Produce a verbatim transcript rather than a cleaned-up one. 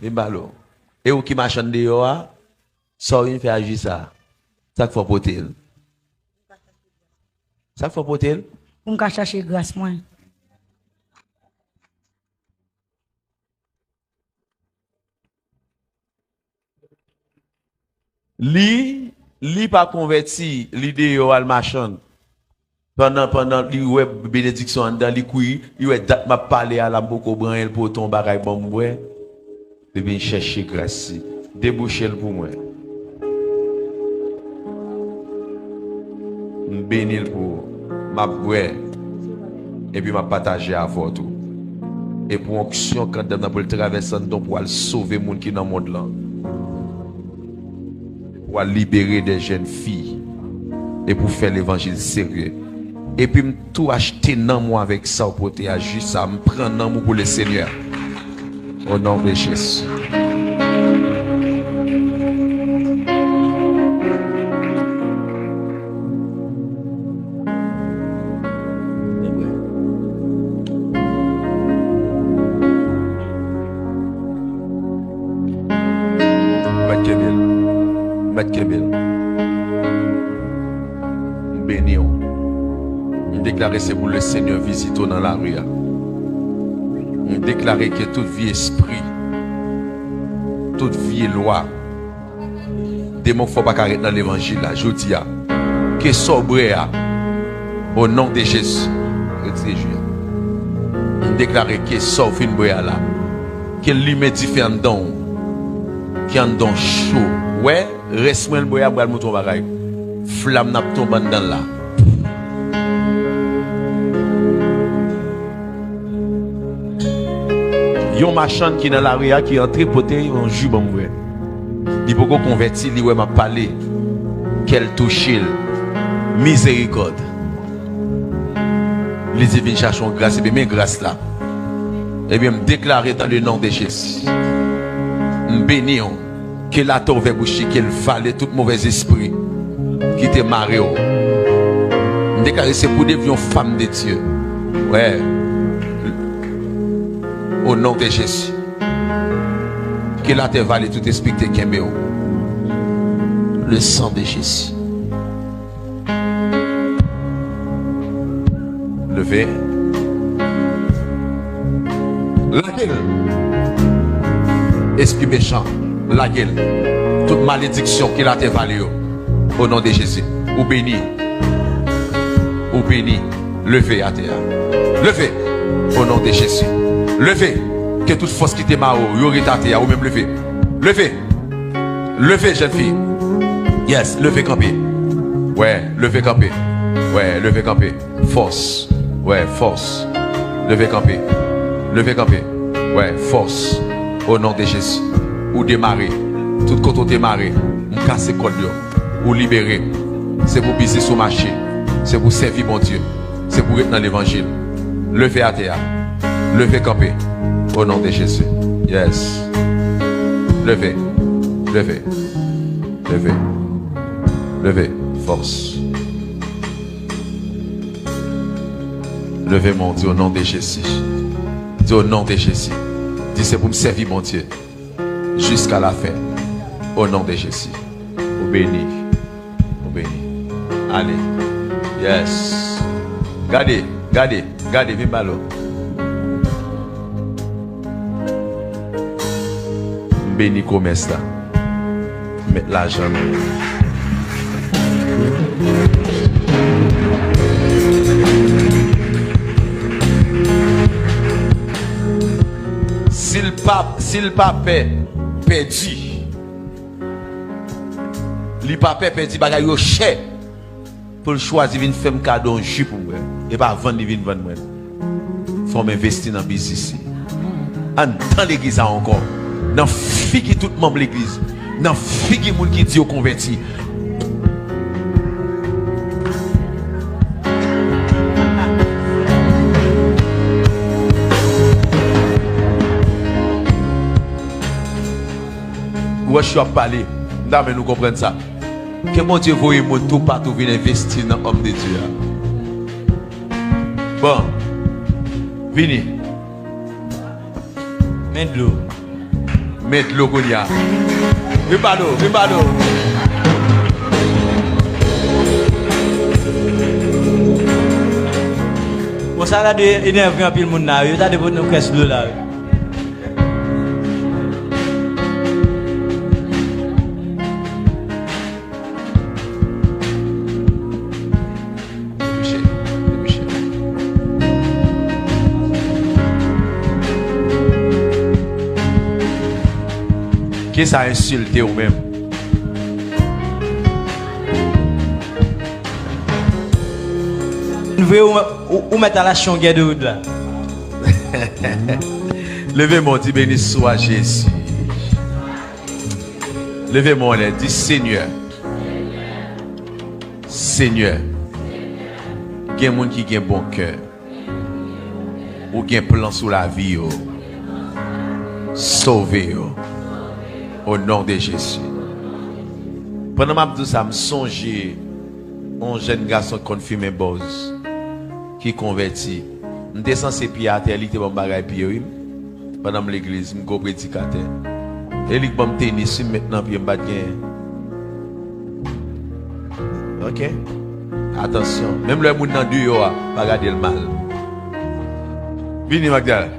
Vin pale w. E ou ki machann deyò a, sa w vin fè a ji sa? Sa k fè w pote l? Sa k fè w pote l? Pou m ka chache gras mwen. Li, li pa konvèti, li deyò al machann. Pandan, pandan li wè benediksyon anndan, li kouri, li wè dat m ap pale a la, m poko branle l, pote yon bagay ban m bwè. Li vin chèche gras li. Debouche l pou mwen. M beni l pou ou. M ap bwè. Epi m ap pataje avè w tou. E pou onksyon k anndan m nan pou l travèse anndan w pou al sove moun ki nan mond lan. Pou al libere de jèn fi. E pou fè levanjil serye. Epi m tou achte nanm ou avèk sa w pote a, ji sa, m pran nanm ou pou le Senyè. Au nom de Jésus. Mèt kenbe l. Mèt kenbe l. M beni w. M deklare se pou le Senyè vizite w nan lari a. M deklare ke tout vye espri, tout vye lwa, demon k fè w pa ka ret nan levanjil la, jodi a, ke sa w bwè a, o non de Jezi, retire ji a. M deklare ke sa w fin bwè a la, ke l limen dife anndan w, ke anndan w cho. Wè, rès mwen l bwè a, m pral montre w yon bagay. Flam nan ap tonbe anndan l la. Yon machann ki nan lari a ki antre pote yon ji ban m bwè. Li poko konvèti, li wè m ap pale. Kè l touche l. Mizerikòd. Li di vin chache yon gras, ebyen men gras la. Ebyen m deklare dans le nom de Jésus. M beni w. Ke latè ouvè bouch li, ke l vale tout movèz espri ki te mare w. M deklare se pou devni yon fanm de Dye. Wè. O non de Jezi. Ke latè vale tout espri ki te kenbe w. Le sang de Jésus. Leve. Lage l. Espri mechan, lage l. Tout malediksyon ke latè vale yo. O non de Jezi. Ou beni. Ou beni. Leve atè a. Leve. O non de Jezi. Leve. Ke tout fòs ki te mare w, yo ret atè a. Ou menm leve. Leve. Leve, jèn fi. Yes, leve kanpe. Wè, leve kanpe. Wè, leve kanpe. Fòs. Wè, fòs. Leve kanpe. Leve kanpe. Wè, fòs. O non de Jezi. Ou demare. Tout kote w te mare, m kase kòd yo. Ou libere. Se pou biznis ou mache. Se pou sèvi Bondye. Se pou ret nan levanjil. Leve atè a. Leve kanpe. O non de Jezi. Yes. Leve. Leve. Leve. Leve. Fòs. Leve men w, di o non de Jezi. Di o non de Jezi. Di se pou m sèvi Bondye. Jiska lafen. O non de Jezi. Ou beni. Ou beni. Ale. Yes. Gade, gade, gade, vin ba l. M beni komès la. M met lajan nan. Si l pa, si l pa pè pèdi, li pa pè pèdi bagay yo chè. Pou l chwazi vin fè m kado yon ji pou m bwè. E pa vann li vin vann mwen. Fò m envesti nan biznis li. Anndan legliz la ankò. Nan figi tout manm legliz. Nan figi moun ki di yo konvèti. Wòch yo ap pale. M ta renmen nou konprann sa. Ke Bondye voye moun toupatou vin envesti nan òm de Dye a. Bon. Vini. Men dlo. Men dlo kounye a. Vin ba nou, vin ba nou. Bon, sa la dwe enève anpil moun la, wi. Yo ta dwe pote yon kès dlo la, wi. Michel, Michel. Kisa ensilte w menm? Vre, ou, ou, ou mèt al achte yon gèdouwoud la. Leve men w, di, beni swa Jezi. Leve men w anlè, di, Senyè. Senyè. Gen moun ki gen bon kè. Ou gen plan sou lavi yo. Sove yo. O non de Jezi. Pandan m ap di w sa, m sonje yon jèn gason k konn fimen bòz ki konvèti. M te sanse pye atè, li te ban m bagay pye, wi. Pandan m legliz, m gwo predikatè. E li k ban m tenis, wi, m met nan pye, m pa t gen. Ok? Atansyon. Menm lè moun nan deyò a, pa gade l mal. Vini, Magdala.